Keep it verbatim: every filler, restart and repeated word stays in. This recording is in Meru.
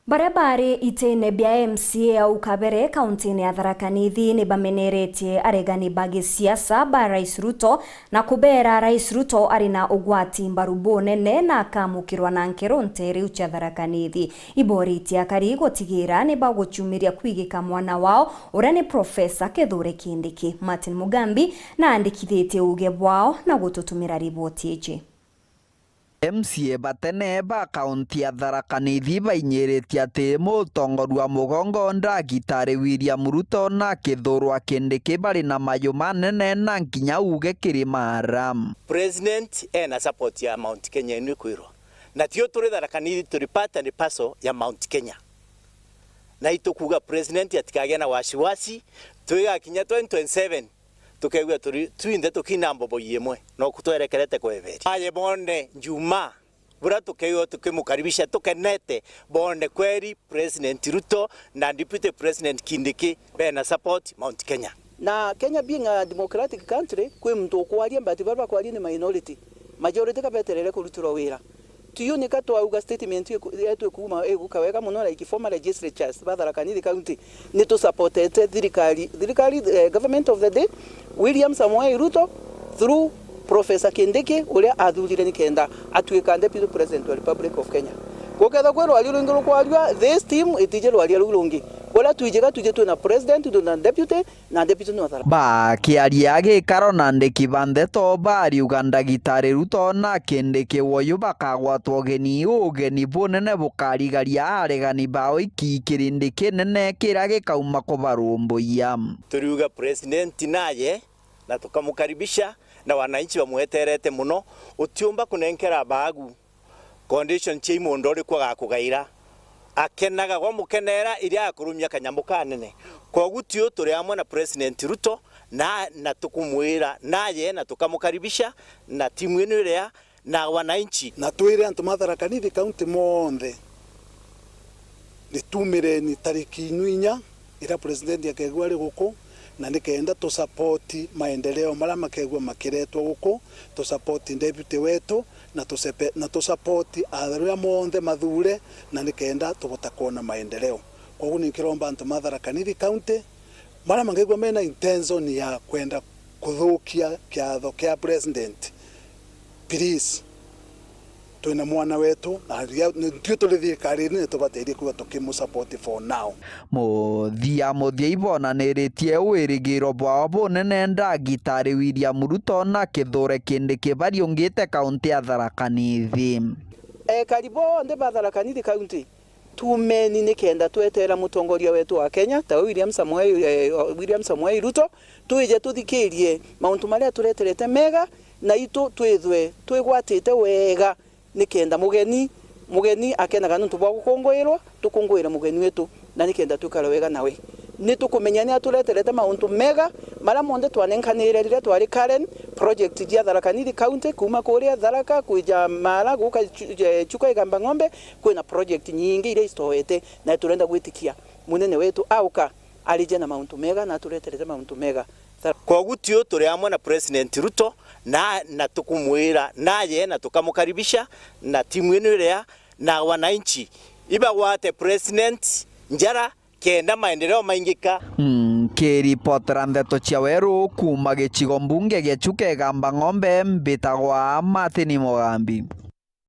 Baria bari itine bia M C A au kabere kauntine ya Tharaka Nithi ni bameneretie aregani ba gisiasa ba Rais Ruto na kubeera Rais Ruto ari na ugwati mbaru bunene na akamukirwa na nkero nteere iu cia Tharaka Nithi. Iboritie akari gutigira ni bagucumiria kwigika mwana wao uria ni Profesa Kithure Kindiki. Martin Mugambi naandikithitie uuge bwao na gututumira riboti iji. M C A batene ba kaunti ya Tharaka Nithi bainyiritie ati mutongoria wa mugongo Ndagitari William Ruto na Kithure Kindiki bari na mayu manene na nkinya uuge kiri maara. President ena support ya Mount Kenya inu ikwirwa. Na tio turi Tharaka Nithi, turi part and parcel ya Mount Kenya. Na itukuuga president atikagie na wasiwasi, twigakinya twenty twenty-seven, tukeigua turi twinthe tukina mbobo imwe, no kutwerekerete kweberia. Aye bone Juma, bura tukeigua tukimukaribisha tukenete, bone kweri President Ruto na Deputy President Kindiki bena support Mount Kenya. Na Kenya being a democratic country, kwi muntu ukwaria, but baria bakwaria ni minority. Majority ka beterere kurutirwa wira. Tuyu nika twauga statement yeku-, yetu ikuuma, iguka wega mono, like former legislatures ba Tharaka Nithi County, ni tusupportete thirikari, thirikari, eh, government of the day, William Samoei Ruto, through Professor Kindiki, uria athurire nikenda atuika Deputy President wa Republic of Kenya. Gukethwa kwi rwari rwingi rukwarua, this team itiji rwaria ruu rungi. Kuria twijiga, twiji twina president, twina deputy, na deputy ni Wathara. Bakiaria gikaro na andiki ba ndeto, bariuga Ndagitari Ruto na Kindiki woyu bakagwatwa ugeni, ugeni bunene bukarigaria aregani bao iki kirindi kinene kiria gikauma kubarumbuia. Turiuga president naye na tukamukaribisha, na wananchi bamweterete mono, utiumba kunenkera baagu condition cia imundo uriku agakugaira. Akenaga gwa mukenera iria akurumia kanyamu kanene. Kogu tio turi amwe na President Ruto na, na tukumwira naye na tukamukaribisha na timu inu iria na wananchi. Na twire antu ma Tharaka Nithi County monthe, ni tumireni tariki inu inya iria president akegua ari guku, na nikenda tusapoti maendeleo maria makegua makiretwa guku, tusapoti deputy wetu, na tusepe-, na tusapoti aria monthe mathure, na nikenda tubota kwona maendeleo. Koguo ninkiromba antu ma Tharaka Nithi County, maria mangegua mena intention ya kwenda kuthukia kiatho kia president, please, twina mwana wetu, na ria-, nitui turi thirikarine, nitubateithie kwigua tukimusupport for now. Muthia muthia ibonaniritie wirigiro bwao bunene Ndagitari William Ruto na Kithure Kindiki bariungite kaunti ya Tharaka Nithi. Ekari bonthe ba Tharaka Nithi County, tumeni nikenda tweteera mutongoria wetu wa Kenya, tawe William Samoei, eh, William Samoei Ruto, twije tuthikirie mauntu maria atureterete mega, na itu twithwe twigwatite wega, nikenda mugeni, mugeni akenaga nontu bwa gukunguirwa, tukunguire mugeni wetu, na nikenda twikare wega nawe. Ni tukumenya ni atureterete mauntu mega, maria monthe twanenkanire riria twari Karen, project cia Tharaka Nithi County, kuuma kuria Tharaka, kwija Mara, guka Chu-, eh, Chuka Igamba Ng'ombe, kwina project nyingi iria istoete, na turenda gwitikia munene wetu auka arije na mauntu mega na atureterete mauntu mega. Kogu tio turi amwe na President Ruto na, na tukumwira naye na tukamukaribisha na timu inu iria na wananchi ibagwate President njara kenda maendeleo maingika. Nkiripotera ndeto cia weru kuuma gicigo mbunge gia Chuka Igamba Ng'ombe, mbitagwa Martin Mugambi.